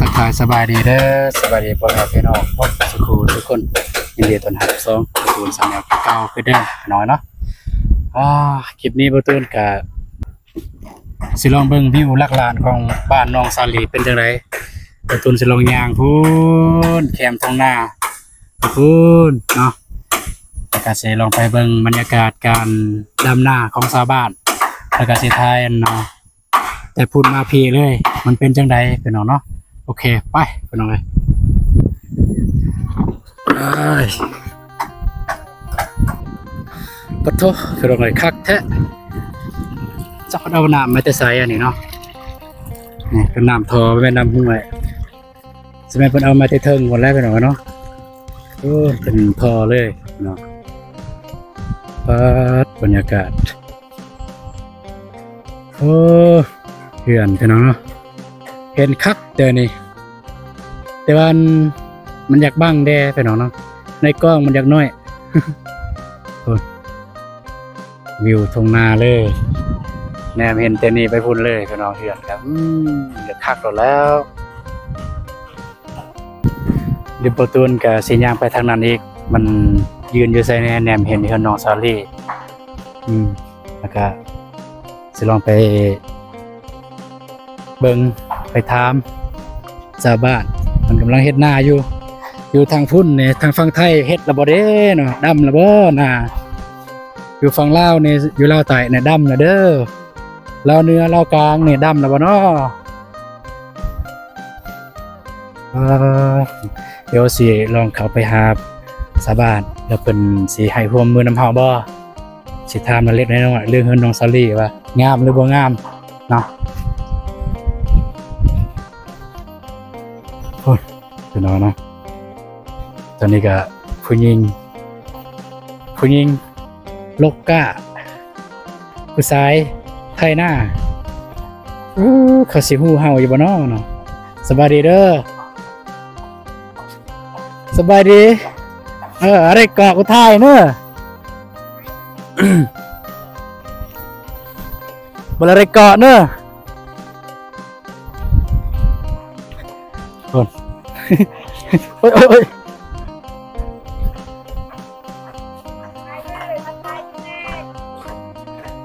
ທັກທາຍສະບາຍດີເດີ ສະບາຍດີພໍ່ແມ່ພີ່ນ້ອງເບິດສູ່ຜູ້ສູ່ຄົນ ຍິນດີຕ້ອນຮັບສູ່ຊ່ອງ Botune Channel ຄືເກົ່າຄືເດີມພີ່ນ້ອງເນາະ. ອາ ຄລິບນີ້ Botune ກະຊິລອງເບິ່ງວິວຫຼັກລ້ານຂອງບ້ານໜອງສາລີເປັນຈັ່ງໃດ. Botune ຊິລອງຍ່າງພຸ້ນ ແຄມທົ່ງນາ ພຸ້ນເນາະ ແລ້ວກະຊິລອງໄປເບິ່ງບັນຍາກາດການດຳນາຂອງຊາວບ້ານ ແລ້ວກະຊິຖ່າຍອັນເນາະ ແຕ່ພຸ້ນມາພີ້ເລີຍ ມັນເປັນຈັ່ງໃດພີ່ນ້ອງເນາະ. ໂອເຄ ໄປພີ່ນ້ອງເອີຍ ເອີຍ ປະໂທ ພີ່ນ້ອງເອີຍ ຄັກແທ້. ຈັກເພິ່ນເອົານ້ຳມາແຕ່ໃສອັນນີ້ເນາະ. ນີ້ເປັນນ້ຳທໍ່ ບໍ່ແມ່ນນ້ຳຫ້ວຍ ຊິແມ່ນເພິ່ນເອົາມາແຕ່ເທິງພຸ້ນແຫຼະພີ່ນ້ອງເນາະ. ໂອ້ ເປັນທໍ່ເລີຍເນາະ. ປາດ ບັນຍາກາດ ໂອ້ ເຮືອນພີ່ນ້ອງເນາະ ເຫັນຄັກເດີນີ້ ແຕ່ວ່າມັນ ມັນຢາກບັງແດ່ພີ່ນ້ອງເນາະ ໃນກ້ອງມັນຢາກນ້ອຍ. ໂອ້ ວິວທົ່ງນາເລີຍ ແນມເຫັນແຕ່ນີ້ໄປພຸ້ນເລີຍພີ່ນ້ອງ. ເຮືອນກະ ອືມ ຢາກຄັກໂລດແລ້ວ. ດຽວ Botune ກະຊິຍ່າງໄປທາງນັ້ນອີກ ມັນຢືນຢູ່ໃສແດ່ ແນມເຫັນເຮືອນນ້ອງສາລີ. ອືມ ແລ້ວກະຊິລອງໄປເບິ່ງ ໄປຖາມຊາວບ້ານ ເພິ່ນກຳລັງເຮັດນາຢູ່. ຢູ່ທາງພຸ້ນນີ້ ທາງຝັ່ງໄທເຮັດແລ້ວບໍ່ເດເນາະ ດຳແລ້ວບໍ່ນາ? ຢູ່ຝັ່ງລາວນີ້ ຢູ່ລາວໃຕ້ນີ້ ດຳແລ້ວເດີ ລາວເໜືອ ລາວກາງນີ້ ດຳແລ້ວບໍ່ເນາະ? ເອີ ດຽວຊິລອງເຂົ້າໄປຫາຊາວບ້ານ ແລ້ວເພິ່ນຊິໃຫ້ຄວາມຮ່ວມມືນຳເຮົາບໍ່? ຊິຖາມລະລຽດລະໜ້ອຍເລື່ອງເຮືອນນ້ອງສາລີວ່າງາມຫຼືບໍ່ງາມເນາະ. ໂອ້ຍ ພີ່ນ້ອງເນາະ ຕອນນີ້ກະຜູ້ຍິງ ຜູ້ຍິງ ລົກກ້າ ຜູ້ຊາຍໄຖນາ. ເອີ ເຂົາຊິຮູ້ເຮົາຢູ່ບໍ່ເນາະເນາະ? ສະບາຍດີເດີ ສະບາຍດີ. ເອີ ອາໄດ້ເກາະກູຖ່າຍເນີ ບໍ່ໄດ້ເກາະເນີ. ໂອ້ຍ ໂອ້ຍ ໂອ້ຍ ໂອ້ຍ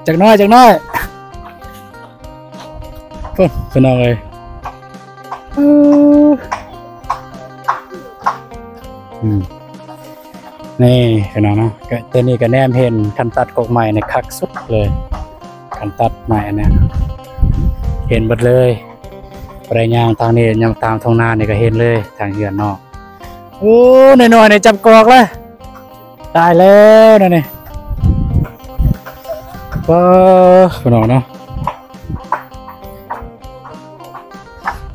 ຈັກໜ້ອຍ ຈັກໜ້ອຍ. ໂອ້ຍ ພີ່ນ້ອງເອີຍ ອືມ. ນີ້ພີ່ນ້ອງເນາະ ກະ ແຕ່ນີ້ກະແນມເຫັນຄັນຕັດກົກໄມ້ນີ້ຄັກສຸດເລີຍ ຄັນຕັດໄມ້ອັນນີ້ເຫັນເບິດເລີຍ. ໄປຍ່າງທາງນີ້ ຍ່າງຕາມທົ່ງນານີ້ກະເຫັນເລີຍທາງເຮືອນເນາະ. ໂອ້ ນ້ອຍໆນີ້ຈັບກອກລະ ຕາຍແລ້ວນະນີ້. ປ້າ ພີ່ນ້ອງເນາະ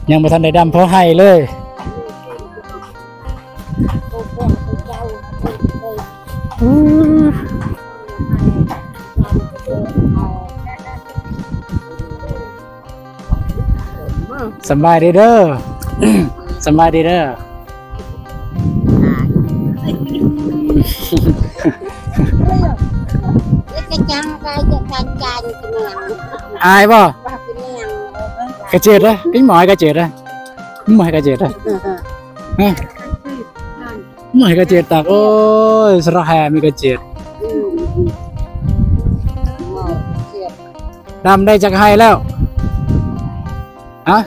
ຍັງບໍ່ທັນໄດ້ດຳພໍໄຮ່ເລີຍ. ສະບາຍດີເດີ ສະບາຍດີເດີ. ອາຍບໍ່? ກະເຈັດເດ້ ອີ່ໝໍກະເຈັດເດ້ ໝໍກະເຈັດເດ້. ຫວຍກະເຈັດຕາກ ໂອ້ຍ ສະລະແຮມີກະເຈັດ. ດຳໄດ້ຈັກໄຮ່ແລ້ວ? ຮະ?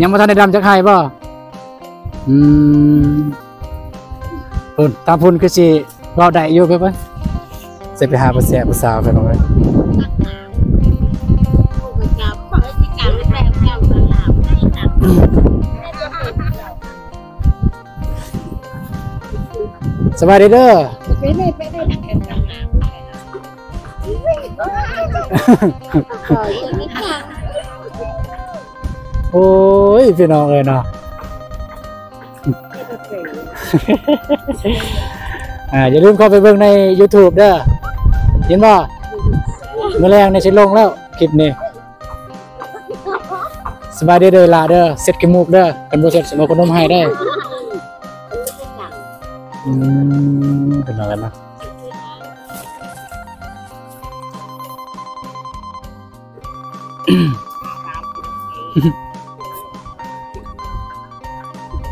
ຍັງບໍ່ທັນໄດ້ດຳຈັກໄຮ່ບໍ່? ອືມ ພຸ້ນ ທາງພຸ້ນຄືຊິເວົ້າໄດ້ຢູ່ ເພິ່ນ ຊິໄປຫາຜູ້ແຊະຜູ້ສາວ ພີ່ນ້ອງເອີຍ. ສະບາຍດີເດີ. ໂອ້ຍ ພີ່ນ້ອງເອີຍເນາະ ອ່າ ຢ່າລືມເຂົ້າໄປເບິ່ງໃນ YouTube ເດີ ເຫັນບໍ່? ມື້ແລງນີ້ຊິລົງແລ້ວຄລິບນີ້. ສະບາຍດີເດີຫຼ້າເດີ ເຊັດຂີ້ມູກເດີ ຄັນບໍ່ເຊັດຊິເອົາຂະໜົມໃຫ້ເດີ. ອືມ ເປັນຫຍັງກັນນະ? ອືມ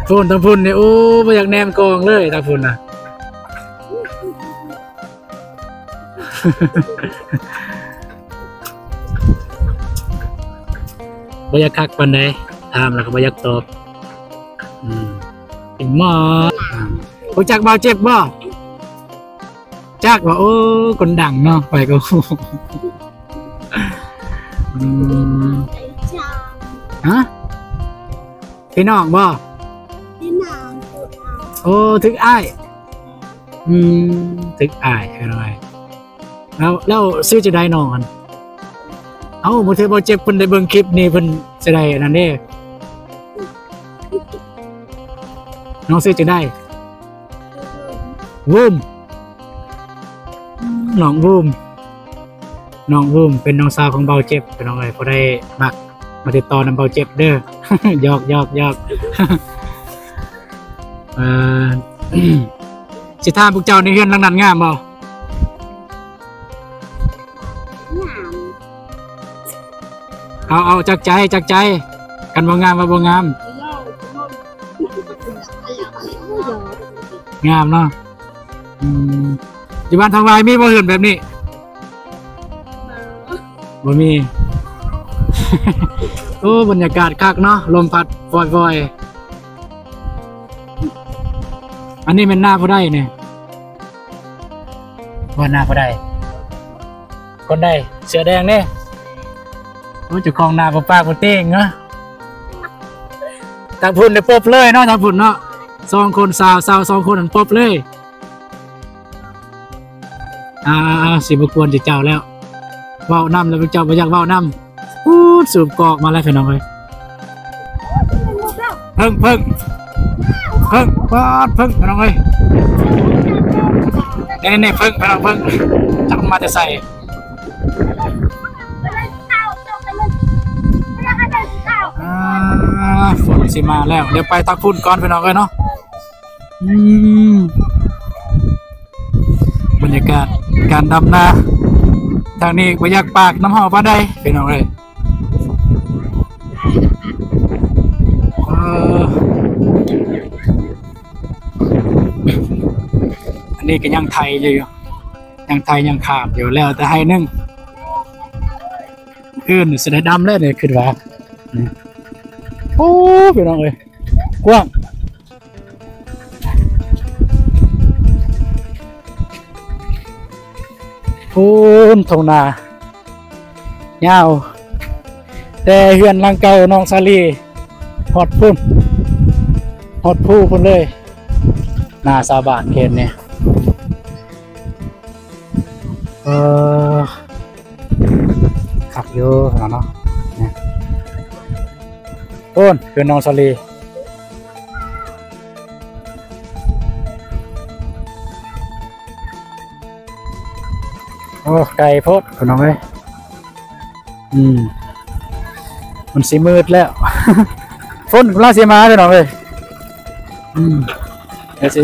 ພຸ້ນ ທາງພຸ້ນນີ້ ໂອ້ ບໍ່ຢາກແນມກ້ອງເລີຍ ທາງພຸ້ນນະ ບໍ່ຢາກຄັກປານໃດ ຖາມແລ້ວກໍບໍ່ຢາກຕອບ. ອືມ ເປັນໝໍ ອ່າ ຮູ້ຈັກບ່າວເຈັບບໍ່? ຈັກວ່າ ໂອ້ ຄົນດັງເນາະ ຂ້ອຍກໍຮູ້. ອືມ ຮະ? ພີ່ນ້ອງບໍ່? ໂອ້ ຖືກອ້າຍ ອືມ ຖືກອ້າຍ ເອີ ແລ້ວ ແລ້ວຊື່ຈັ່ງໃດນ້ອງຫັ້ນ? ເອົ້າ ບາງເທື່ອບ່າວເຈັບເພິ່ນໄດ້ເບິ່ງຄລິບນີ້ ເພິ່ນຊິໄດ້ອັນນັ້ນເດ້. ນ້ອງຊື່ຈັ່ງໃດ? ວູມ ນ້ອງວູມ ນ້ອງວູມ ເປັນນ້ອງສາວຂອງບ່າວເຈັບ ພີ່ນ້ອງເອີຍ. ຜູ້ໃດມັກມາຕິດຕໍ່ນຳບ່າວເຈັບເດີ. ຫຍອກ ຫຍອກ ຫຍອກ ເອີ ຊິຖາມພວກເຈົ້າ ໃນເຮືອນຫຼັງນັ້ນງາມບໍ່? ງາມ ເອົາ ເອົາ ຈາກໃຈ ຈາກໃຈ ຄັນບໍ່ງາມວ່າບໍ່ງາມ. ງາມເນາະ. ອືມ ຢູ່ບ້ານທາງວາຍມີບໍ່ເຮືອນແບບນີ້? ບໍ່ມີ. ໂອ້ ບັນຍາກາດຄັກເນາະ ລົມພັດຟອຍໆ. ອັນນີ້ແມ່ນນາຜູ້ໃດນີ້? ວ່າໜ້າຜູ້ໃດ? ຄົນໃດ? ເສື້ອແດງເດ້. ໂອ້ ເຈົ້າຂອງໜ້າບໍ່ປາກບໍ່ຕິງເນາະ. ທາງພຸ້ນໄດ້ປົບເລີຍເນາະ ທາງພຸ້ນເນາະ. ສອງຄົນ ສາວ ສາວສອງຄົນນັ້ນປົບເລີຍ. ອ່າ ຊິບໍ່ກວນເຈົ້າແລ້ວ. ເວົ້ານຳແລ້ວເຈົ້າບໍ່ຢາກເວົ້ານຳ. ປູດ ສູບກອກມາແລ້ວ ພີ່ນ້ອງເອີຍ. ເພິ່ງ ເພິ່ງ ເພິ່ງ ປາດ ເພິ່ງ ພີ່ນ້ອງເອີຍ. ນີ້ໆ ເພິ່ງ ພີ່ນ້ອງ ເພິ່ງ ຈັກມັນມາແຕ່ໃສ. ອ່າ ຝົນຊິມາແລ້ວ ດຽວໄປທາງພຸ້ນກ່ອນ ພີ່ນ້ອງເອີຍເນາະ. ອືມ ບັນຍາກາດການດຳນາ ທາງນີ້ບໍ່ຢາກປາກນຳເຮົາປານໃດ ພີ່ນ້ອງເອີຍ. ເອີ ອັນນີ້ກໍຍັງໄຖຢູ່ ຍັງໄຖຍັງຂາດຢູ່ ແລ້ວແຕ່ໄຮ່ໜຶ່ງ ອື່ນຊິໄດ້ດຳແລ້ວນີ້ ຄິດວ່າ. ໂອ້ ພີ່ນ້ອງເອີຍ ກວ້າງ. ພຸ້ນທົ່ງນາຍາວ ແຕ່ເຮືອນຫຼັງເກົ່ານ້ອງສາລີ ຮອດພຸ້ນ ຮອດພູພຸ້ນເລີຍ ນາຊາວບ້ານເຂດນີ້. ເອີ ຄັກຢູ່ເນາະ ນີ້ ໂອ້ນ ເຮືອນນ້ອງສາລີ. ໂອ້ ໄກໂພດ ພີ່ນ້ອງເອີຍ. ອືມ ມັນຊິມືດແລ້ວ ຝົນກຳລັງຊິມາ ພີ່ນ້ອງເອີຍ. ອືມ ດຽວຊິ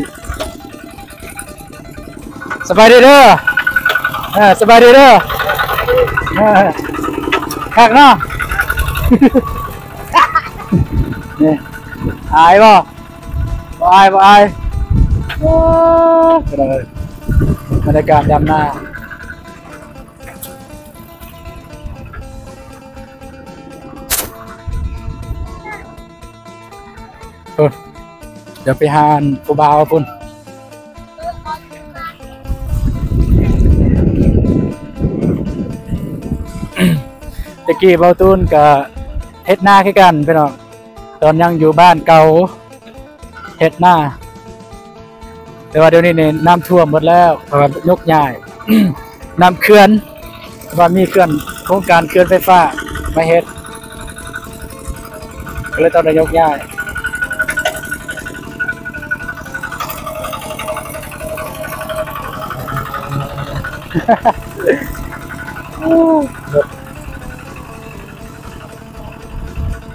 ສະບາຍດີເດີ ເອີ ສະບາຍດີເດີ ເອີ ຄັກເນາະ ນີ້ ອາຍບໍ່? ບໍ່ອາຍ ບໍ່ອາຍ. ໂອ້ ບັນຍາກາດດຳນາ. ເອີ ດຽວໄປຫາຜູ້ບ່າວພຸ້ນ. ແຕ່ກີ້ເບົາຕູນກະເຮັດນາຄືກັນ ພີ່ນ້ອງ ຕອນຍັງຢູ່ບ້ານເກົ່າ ເຮັດນາ ແຕ່ວ່າດຽວນີ້ນີ້ນ້ຳຖ້ວມໝົດແລ້ວ ເພາະວ່າຍົກຍ້າຍ ນ້ຳເຂື່ອນ ເພາະວ່າມີເຂື່ອນ ໂຄງການເຂື່ອນໄຟຟ້າມາເຮັດ ກໍເລີຍຕ້ອງໄດ້ຍົກຍ້າຍ.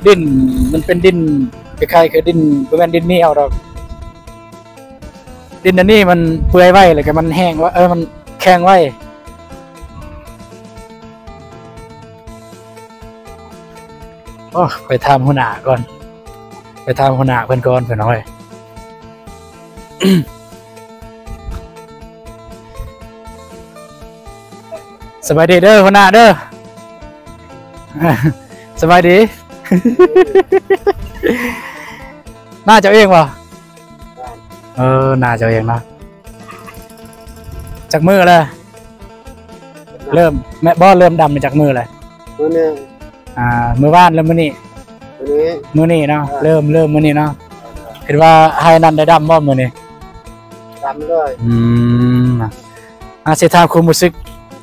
ດິນ ມັນເປັນດິນ ຄ້າຍໆ ຄືດິນ ບໍ່ແມ່ນດິນໜຽວດອກ. ດິນອັນນີ້ມັນເປື່ອຍໄວ ແລ້ວກໍມັນແຫ້ງໄວ ເອີ ມັນແຂງໄວ. ໂອ້ ໄປຖາມຫົວໜ້າກ່ອນ. ໄປຖາມຫົວໜ້າເພິ່ນກ່ອນ ພີ່ນ້ອງເອີຍ. ສະບາຍດີເດີຫົວໜ້າເດີ. ສະບາຍດີ. ນາເຈົ້າເອງບໍ່? ເອີ ນາເຈົ້າເອງເນາະ. ຈັກມື້ແລ້ວ? ເລີ່ມ ແມ່ນບໍ່ ເລີ່ມດຳຈັກມື້ແລ້ວ? ມື້ໜຶ່ງ. ອ່າ ມື້ວານ ຫຼືມື້ນີ້? ມື້ນີ້. ມື້ນີ້ເນາະ. ເອີ ເລີ່ມ ເລີ່ມມື້ນີ້ເນາະ. ເອີ ຄິດວ່າໄຮ່ນັ້ນໄດ້ດຳບໍ່ມື້ນີ້? ດຳເລີຍ. ອືມ ອາ ຊິຖາມຄວາມຮູ້ສຶກ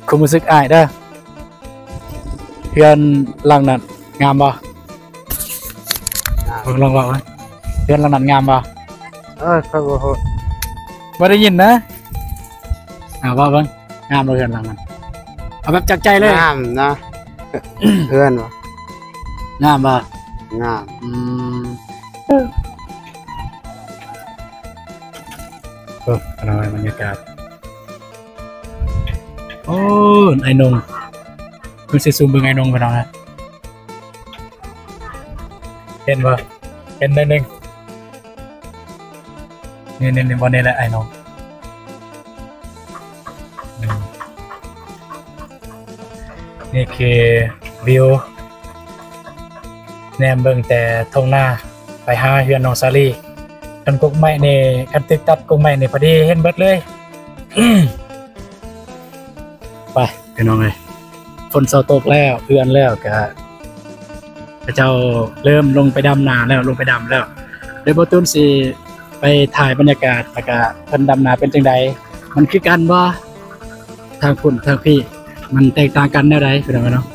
ຄວາມຮູ້ສຶກອ້າຍເດີ. ເຮືອນຫຼັງນັ້ນງາມບໍ່? ງາມ. ເບິ່ງ ລອງເວົ້າເບິ່ງ ເຮືອນຫຼັງນັ້ນງາມບໍ່? ເອີ ຂ້ອຍບໍ່ຮູ້ ບໍ່ໄດ້ຍິນນະ. ອ່າ ເວົ້າເບິ່ງ ງາມບໍ່ເຮືອນຫຼັງນັ້ນ? ເອົາແບບຈາກໃຈເລີຍ. ງາມນະ. ເຮືອນບໍ່? ງາມບໍ່? ງາມ. ອືມ ໂອ້ ອັນນັ້ນບັນຍາກາດ. ໂອ້ ອ້າຍນົງ ເພິ່ນຊິຊູມເບິ່ງອ້າຍນົງ ພີ່ນ້ອງເອີຍ. ເຫັນບໍ່? ເຫັນໜ້ອຍໜຶ່ງ. ນີ້ໆໆ ບ່ອນນີ້ແຫຼະອ້າຍນ້ອງ. ອືມ ນີ້ຄືວິວ ແນມເບິ່ງແຕ່ທົ່ງນາ ໄປຫາເຮືອນນ້ອງສາລີ. ຄັນກົກໄມ້ນີ້ ຄັນຕຶກຕັດກົກໄມ້ນີ້ ພໍດີເຫັນເບິດເລີຍ. ໄປ ພີ່ນ້ອງເອີຍ ຝົນເຊົາຕົກແລ້ວ ເຮືອນແລ້ວ ກະເຂົາເຈົ້າເລີ່ມລົງໄປດຳນາແລ້ວ ລົງໄປດຳແລ້ວ. ດຽວບ່າວຕູນຊິໄປຖ່າຍບັນຍາກາດ ແລ້ວກະເພິ່ນດຳນາເປັນຈັ່ງໃດ. ມັນຄືກັນບໍ່? ທາງພຸ້ນທາງພີ້ ມັນແຕກຕ່າງກັນແນວໃດ ພີ່ນ້ອງເອີຍເນາະ?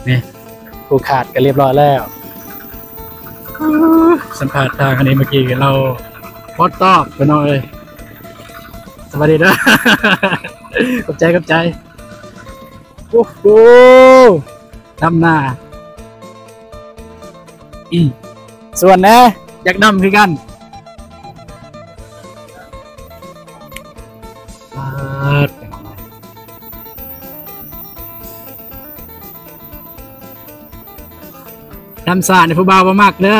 ນີ້ ຜູກຄາດກະລຽບຮ້ອຍແລ້ວ. ສຳພາດທາງອັນນີ້ ເມື່ອກີ້ລາວບໍ່ຕອບ ພີ່ນ້ອງເອີຍ. ສະບາຍດີເດີ ຂອບໃຈ ຂອບໃຈ. ໂອ້ໂຫ ດຳນາ. ອືມ ສ່ວນແດ່ ຢາກດຳຄືກັນ. ປາດ ດຳສາດນີ້ຜູ້ບ່າວບໍ່ມັກເດີ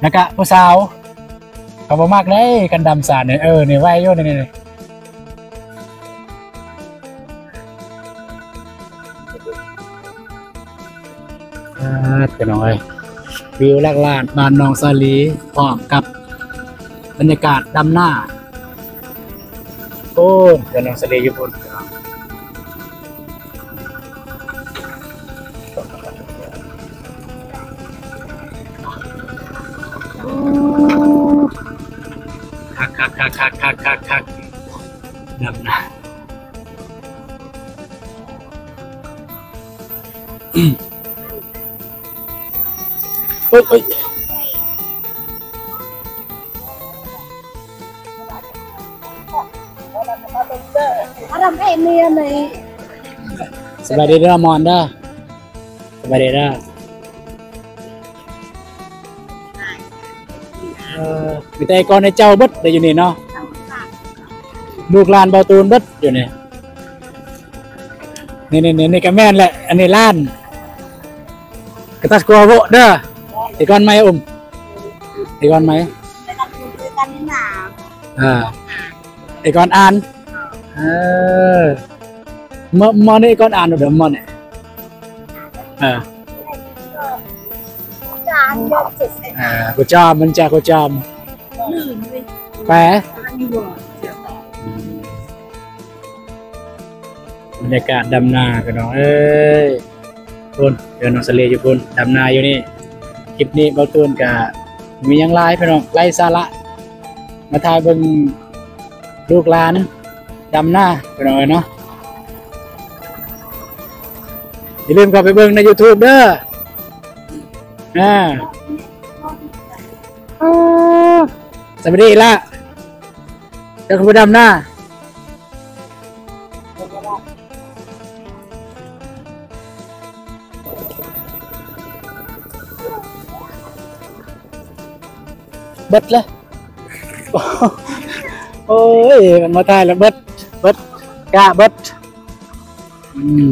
ແລ້ວກະຜູ້ສາວ ເຂົາບໍ່ມັກເດ້ ຄັນດຳສາດນີ້. ເອີ ນີ້ໄວຢູ່ນີ້ ນີ້ ນີ້. ອ່າ ພີ່ນ້ອງເອີຍ ວິວຫຼັກລ້ານບ້ານໜອງສາລີ ພ້ອມກັບບັນຍາກາດດຳນາ. ໂອ້ ເຮືອນນ້ອງສາລີຢູ່ພຸ້ນ. ຄັກໆໆໆໆໆ ດຳນາ. ໂອ້ຍ ໂອ້ຍ ສະບາຍດີເດີ ມອນເດີ ສະບາຍດີເດີ. ເອີ ມີແຕ່ກ່ອນໃນເຈົ້າເບິດເດ້ຢູ່ນີ້ເນາະ ລູກຫຼານບ່າວຕູນເບິດຢູ່ນີ້. ນີ້ໆໆ ນີ້ກະແມ່ນແຫຼະ ອັນນີ້ຫຼານກະຕັດກົວໂວະເດີ. ເອກອນໄມອຸ້ມ ເອກອນໄມ ເອີ ເອກອນອ່ານ ເອີ ມອ ມອນີ້ເອກອນອ່ານເດີ ມອນີ້ ເອີ ເອີ ກູຈອມ ມັນຈະກູຈອມ ແປ ອືມ ບັນຍາກາດດຳນາ ພີ່ນ້ອງເອີຍ. ພຸ້ນ ເຮືອນນ້ອງສາລີຢູ່ພຸ້ນ ດຳນາຢູ່ນີ້. ຄລິບນີ້ບ່າວຕູນກະມີຫຍັງຫຼາຍ ພີ່ນ້ອງ ໄຮ້ສາລະ ມາຖ່າຍເບິ່ງລູກຫຼານດຳນາ ພີ່ນ້ອງເອີຍເນາະ. ຢ່າລືມເຂົ້າໄປເບິ່ງໃນຢູທູບເດີ. ອ່າ ສະບາຍດີລະ ເຈົ້າຄືບໍ່ດຳນາ? ເບິດລະ ໂອ້ຍ ມັນມາຖ່າຍລະເບິດ ເບິດ ກະເບິດ. ອືມ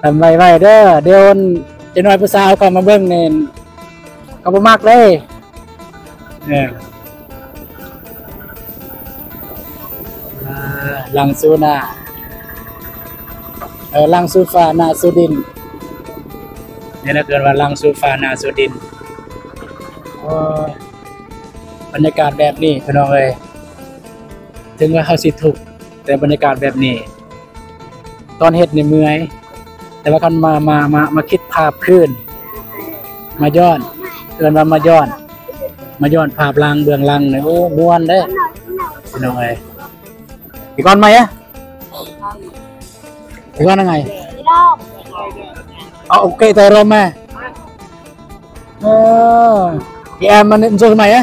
ດຳໄວໆເດີ ດຽວຈັກໜ້ອຍຜູ້ສາວເຂົ້າມາເບິ່ງນີ້ ເຂົາບໍ່ມັກເດ້. ເອີ ອ່າ ຫຼັງສູ່ໜ້າ ເອີ ຫຼັງສູ່ຟ້າໜ້າສູ່ດິນ ນີ້ລະເອີ້ນວ່າຫຼັງສູ່ຟ້າໜ້າສູ່ດິນ. ໂອ້ຍ ບັນຍາກາດແບບນີ້ພີ່ນ້ອງເອີຍ ເຖິງວ່າເຮົາຊິທຸກ ແຕ່ບັນຍາກາດແບບນີ້ ຕອນເຮັດນີ້ເມື່ອຍ ແຕ່ວ່າຄັນມາ ມາ ມາ ມາຄິດພາບຄືນ ມາຍ້ອນ ເອີ້ນວ່າມາຍ້ອນ ມາຍ້ອນພາບຫຼັງເບື້ອງຫຼັງນີ້ ໂອ້ ມ່ວນເດ້ພີ່ນ້ອງເອີຍ. ອີກກ່ອນໄໝອະ? ອີກກ່ອນຍັງໄງ? ເອົາ ໂອເຄ ຕາລອມແມ່. ເອີ ອີແອມມັນໂຊສະໄໝອະ?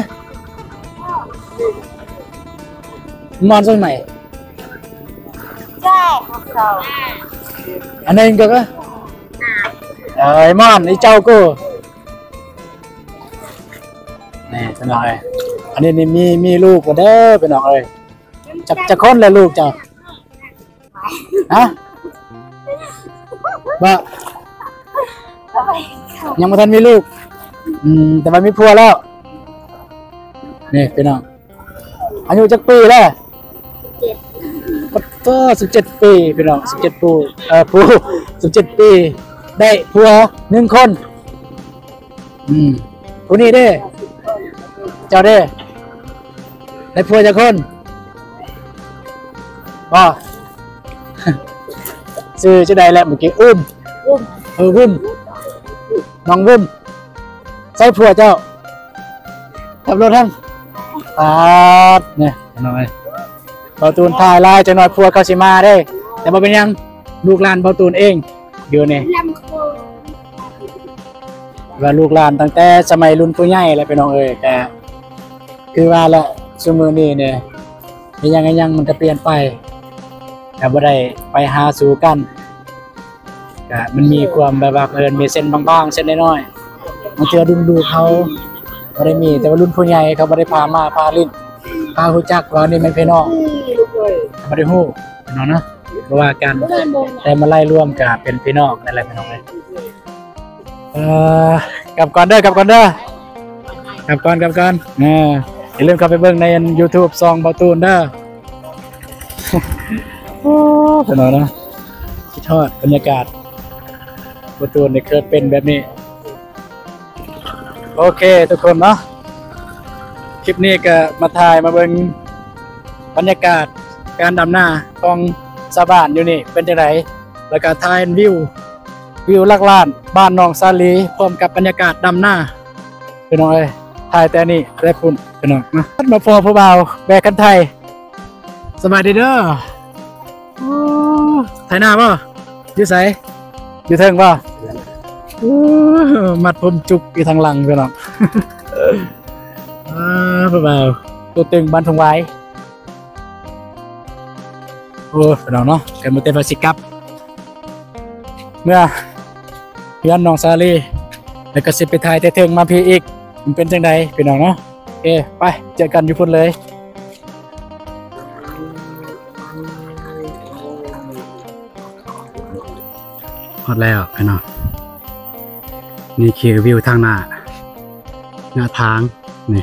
ມອນໂຊສະໄໝ? ໃຊ່ ອັນນີ້ກໍ ເອີ ມອນ ອີເຈົ້າກູ ນີ້ພີ່ນ້ອງເອີຍ. ອັນນີ້ນີ້ມີ ມີລູກແລ້ວເດີພີ່ນ້ອງເອີຍ. ຈັກ ຈັກຄົນແລ້ວລູກເຈົ້າ? ຮະ? ບໍ່ ຍັງບໍ່ທັນມີລູກ. ອືມ ແຕ່ວ່າມີຜົວແລ້ວ. ນີ້ພີ່ນ້ອງ ອາຍຸຈັກປີແລ້ວ? ສິບເຈັດ ປະໂທ້ ສິບເຈັດປີພີ່ນ້ອງ ສິບເຈັດ ປູ ເອີ ປູ ສິບເຈັດປີ ໄດ້ຜົວໜຶ່ງຄົນ. ອືມ ຜູ້ນີ້ເດ້ ເຈົ້າເດ້ ໄດ້ຜົວຈັກຄົນ? ບໍ່ ຊື່ຈັ່ງໃດແຫຼະເມື່ອກີ້? ອຸ້ມ ອຸ້ມ ເອີ ວຶ້ມ ນ້ອງວຶ້ມ. ໃສຜົວເຈົ້າ? ຂັບລົດຫັ້ນ. ປາດ ນີ້ພີ່ນ້ອງເອີຍ ເບົາຕູນຖ່າຍຫຼາຍ ຈັກໜ່ອຍຜົວເຂົາຊິມາເດ້. ແຕ່ບໍ່ເປັນຫຍັງ ລູກຫຼານເບົາຕູນເອງ ຢູ່ນີ້ ວ່າລູກຫຼານຕັ້ງແຕ່ສະໄໝລຸ້ນຜູ້ໃຫຍ່ແຫຼະພີ່ນ້ອງເອີຍ. ກະຄືວ່າແຫຼະ ຊຸມື້ນີ້ນີ້ ອີຫຍັງອີຫຍັງມັນກະປ່ຽນໄປ ກະບໍ່ໄດ້ໄປຫາສູ່ກັນ ກະມັນມີຄວາມແບບວ່າ ເພິ່ນມີເສັ້ນບາງໆ ເສັ້ນນ້ອຍໆ. ບາງເທື່ອລຸ້ນລູກເຮົາບໍ່ໄດ້ມີ ແຕ່ວ່າລຸ້ນຜູ້ໃຫຍ່ເຂົາບໍ່ໄດ້ພາມາພາຫຼິ້ນ ພາຮູ້ຈັກວ່ານີ້ແມ່ນພີ່ນ້ອງ ບໍ່ໄດ້ຮູ້ເນາະ ເນາະ ບໍ່ວ່າກັນ ແຕ່ມາໄລ່ລວມກະເປັນພີ່ນ້ອງນັ້ນແຫຼະພີ່ນ້ອງເອີຍ. ເອີ ກັບກ່ອນເດີ ກັບກ່ອນເດີ ກັບກ່ອນ ກັບກ່ອນ. ເອີ ຢ່າລືມເຂົ້າໄປເບິ່ງໃນ YouTube ຊ່ອງເບົາຕູນເດີ. ໂອ້ ພີ່ນ້ອງເນາະ ຄິດຮອດບັນຍາກາດເບົາຕູນນີ້ ເກີດເປັນແບບນີ້. ໂອເຄທຸກຄົນເນາະ ຄລິບນີ້ກະມາຖ່າຍມາເບິ່ງບັນຍາກາດການດຳນາຂອງຊາວບ້ານຢູ່ນີ້ເປັນຈັ່ງໃດ ແລ້ວກະຖ່າຍວິວ ວິວຫຼັກລ້ານບ້ານໜອງສາລີ ພ້ອມກັບບັນຍາກາດດຳນາ ພີ່ນ້ອງເອີຍ. ຖ່າຍແຕ່ນີ້ແຕ່ພຸ້ນພີ່ນ້ອງເນາະ ມາພໍ້ຜູ້ບ່າວແບກຄັນໄຖ. ສະບາຍດີເດີ. ໂອ້ ໄຖນາບໍ່? ຢູ່ໃສ? ຢູ່ເທິງບໍ່? ໂອ້ ມັດຜົມຈຸກຢູ່ທາງຫຼັງພີ່ນ້ອງ. ອາ ຜູ້ບ່າວໂຕຕຶງບ້ານທົ່ງວາຍ. ໂອ້ ພີ່ນ້ອງເນາະ ກະມື້ແຕ່ວ່າຊິກັບ ເມືອເຮືອນໜອງສາລີ ແລ້ວກໍຊິໄປຖ່າຍແຕ່ເທິງມາພີ້ອີກ ມັນເປັນຈັ່ງໃດພີ່ນ້ອງເນາະ. ໂອເຄ ໄປ ເຈີກັນຢູ່ພຸ້ນເລີຍ. ຮອດແລ້ວພີ່ນ້ອງ ນີ້ຄືວິວທາງໜ້າ ໜ້າທາງນີ້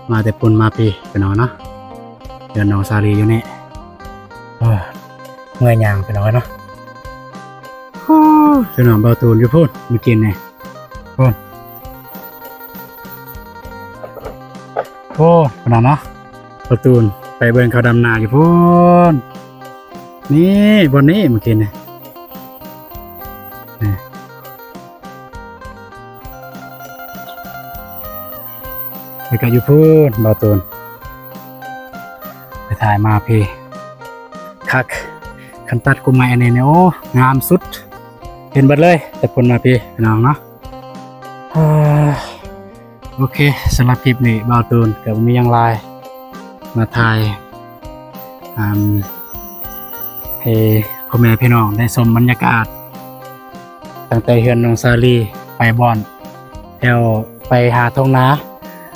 ມາແຕ່ພຸ້ນມາພີ້ພີ່ນ້ອງເນາະ ເຮືອນໜອງສາລີຢູ່ນີ້. ເອີ ເມື່ອຍຍ່າງພີ່ນ້ອງເອີຍເນາະ. ໂອ້ ພີ່ນ້ອງ ເບົາຕູນຢູ່ພຸ້ນ ມື້ກີ້ນີ້ ພຸ້ນ ໂອ້ ພຸ້ນນະເນາະ ເບົາຕູນໄປເບິ່ງເຂົາດຳນາຢູ່ພຸ້ນ. ນີ້ ບ່ອນນີ້ ມື້ກີ້ນີ້ ນີ້ ແລ້ວກໍຢູ່ພຸ້ນ ເບົາຕູນໄປຖ່າຍມາພີ້ ຄັກ. ຄັນຕັດກົກໄມ້ອັນນີ້ນີ້ ໂອ້ ງາມສຸດ ເຫັນເບິດເລີຍ ແຕ່ພຸ້ນມາພີ້ ພີ່ນ້ອງເນາະ. ໂອເຄ ສຳລັບຄລິບນີ້ ບ່າວຕູນກໍບໍ່ມີຫຍັງຫຼາຍ ມາຖ່າຍ ອາ ໃຫ້ພໍ່ແມ່ພີ່ນ້ອງໄດ້ຊົມບັນຍາກາດ ຕັ້ງແຕ່ເຮືອນນ້ອງສາລີໄປບ່ອນ ແຖວໄປຫາທົ່ງນາ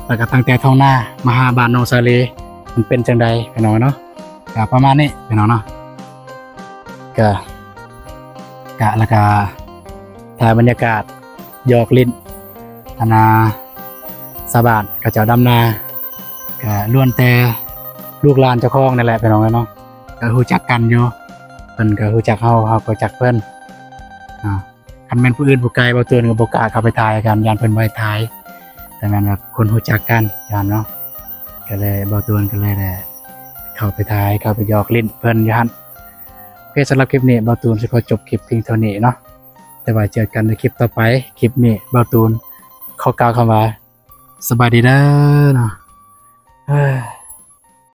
ແລ້ວກໍຕັ້ງແຕ່ທົ່ງນາມາຫາບ້ານນ້ອງສາລີ ມັນເປັນຈັ່ງໃດ ພີ່ນ້ອງເນາະ. ກໍປະມານນີ້ ພີ່ນ້ອງເນາະ ກະ ກະ ແລ້ວກະຖ່າຍບັນຍາກາດ ຫຍອກຫຼິ້ນ ອັນນ່າ ຊາວບ້ານເຂົາເຈົ້າດຳນາ ກະລ້ວນແຕ່ລູກຫຼານເຈົ້າຂອງນັ້ນແຫຼະ ພີ່ນ້ອງເອີຍເນາະ ກະຮູ້ຈັກກັນຢູ່ ເພິ່ນກະຮູ້ຈັກເຮົາ ເຮົາກະຮູ້ຈັກເພິ່ນເນາະ. ຄັນແມ່ນຜູ້ອື່ນຜູ້ໄກ ບ່າວຕູນກໍບໍ່ກ້າເຂົ້າໄປຖ່າຍກັນ ຢ້ານເພິ່ນບໍ່ໃຫ້ຖ່າຍ ແຕ່ແມ່ນແບບຄົນຮູ້ຈັກກັນ ຢ້ານເນາະ ກໍເລີຍ ບ່າວຕູນກໍເລີຍໄດ້ເຂົ້າໄປຖ່າຍ ເຂົ້າໄປຢອກຫຼິ້ນເພິ່ນຢູ່ຫັ້ນ. ໂອເຄ ສຳລັບຄລິບນີ້ ບ່າວຕູນຊິຂໍຈົບຄລິບພຽງເທົ່ານີ້ເນາະ ແຕ່ວ່າເຈີກັນໃນຄລິບຕໍ່ໄປ. ຄລິບນີ້ ບ່າວຕູນຂໍກ່າວຄຳວ່າ ສະບາຍດີເດີເນາະ.